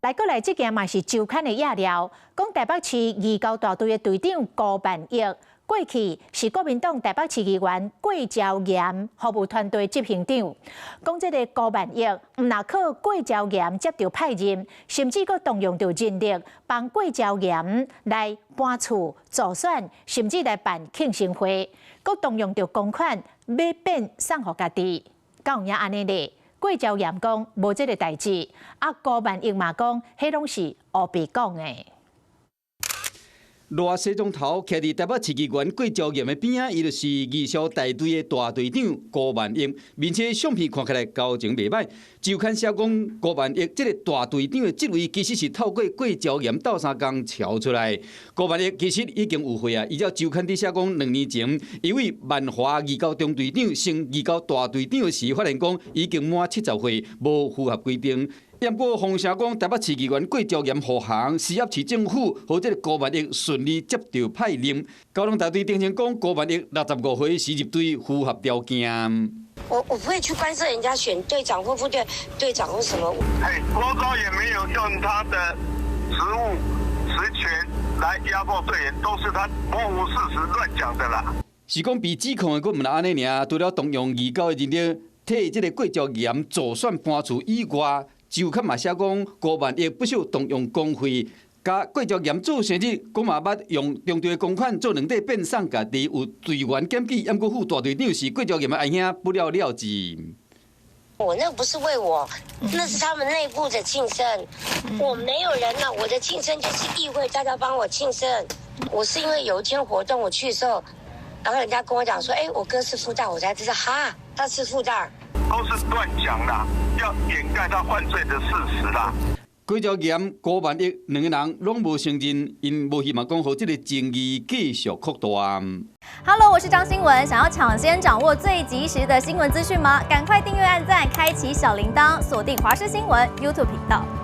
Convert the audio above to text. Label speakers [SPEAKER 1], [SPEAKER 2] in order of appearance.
[SPEAKER 1] 來過來，這件嘛是周刊的野料，講台北市義交大隊的隊長辜萬益，過去是國民黨台北市議員郭昭岩服務團隊執行長。講這个辜萬益，毋若靠郭昭岩接著派任，甚至閣動用著人力幫郭昭岩來搬厝、助選，甚至來辦慶生會，閣動用著公款買變送予家己。敢有影按呢咧？郭昭岩講無這个代誌，啊辜萬益嘛講，彼攏是烏白講的。
[SPEAKER 2] 賴西裝頭徛佇台北市議員郭昭岩的邊仔，伊就是義消大隊的大隊長辜萬益。面冊相片看起來交情袂䆀。周刊寫講，辜萬益這个大隊長的職位其實是透過郭昭岩鬥相共撨出來。辜萬益其實已經有歲啊，依照周刊佇寫講，2年前伊為萬華義交中隊長升義交大隊長時，發現講已經滿70歲，無符合規定。毋過風聲講，台北市議員郭昭岩護航，施壓市政府，予這个辜萬益順利接著派任。交通大隊澄清講，辜萬益65歲時入隊符合條件。
[SPEAKER 3] 我不會去干涉人家選隊長或副隊隊長或什麼。
[SPEAKER 4] 嘿，郭昭也沒有用他的職務職權來壓迫隊員，都是他模糊事實亂講的啦。
[SPEAKER 2] 是講被指控的，閣毋若按呢爾，除了動用義交的人力替這个郭昭岩助選搬厝以外，周刊嘛寫講，辜萬益不惜動用公費，共郭昭岩做生日，講嘛捌用中隊的公款做兩塊變送家己，有隊員檢舉，毋過副大隊長是郭昭岩的阿兄，不了了之。
[SPEAKER 3] 我那不是為我，那是他們內部的慶生。我沒有人啊，我的慶生就是議會大家幫我慶生。我是因為有一天活動我去的時候，然後人家跟我講說，哎，我哥是副大，我才知道，哈，他是副大。
[SPEAKER 4] 都是亂講啦，要掩蓋他犯罪的事實啦。
[SPEAKER 2] 郭昭岩、辜萬益兩個人攏無承認，𪜶無希望講予這个爭議繼續擴大。
[SPEAKER 5] Hello，我是張新聞，想要搶先掌握最及時的新聞資訊嗎？趕快訂閱、按讚、開啟小鈴鐺，鎖定華視新聞 YouTube 頻道。